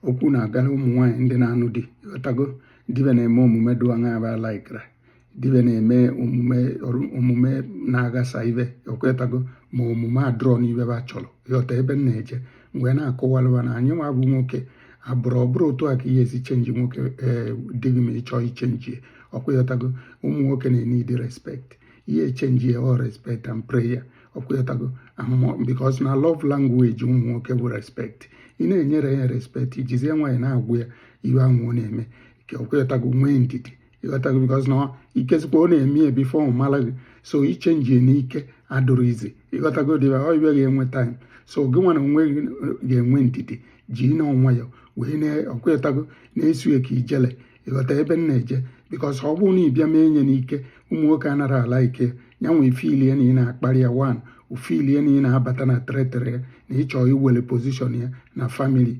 Okwu na-agara ụmụ nwaanyị ndị na-anụ di, ịghọtago? Dibe na-eme omume dị aṅa aba laikra, dibe na-eme omume omume na-aghasa ibe, ọkwetago? Ma omume adịrọ n'ibe ba chọrọ, ịghọta ebe m na-eje? Mgbe na-akọwalụba na anyị nwa bụ nwoke abụrụ, ọ bụrụ otu a ka ihe esi change nwoke, ee, di gị ma ị chọọ ichange, ọkwa ịghọtago? Ụmụ nwoke na-need respect. Ihe change ya ọ respect and prayer, ọkwa ịghọtago? Because na love language ụmụ nwoke bụ respect. Ị na-enyere ya respect, ijizie nwaanyị na-agwụ ya iwe ahụ ọ na-eme, ọkwa ịghọtago? Nwee ndidi, ịghọtago? Because na ikezikwa ọ na-eme ya before ọ mara gị, so ichange n'ike adụrụ izi, ịghọtago? Dịba ọ ibe ga-enwe time, so gị nwa na onwe gị ga-enwe ndidi, ji na nwayọ wee na, ọkwa ịghọtago, na-esu ka ijele, ịghọta ebe m na-eje? Because ọ bụrụ na ị bịa mee nye n'ike, ụmụ nwoke anara ala ike ya nwee feelie na ị na-akparị ya one, ofeelie na ị na-abata na territory ya, na ịchọ iwere position ya na family.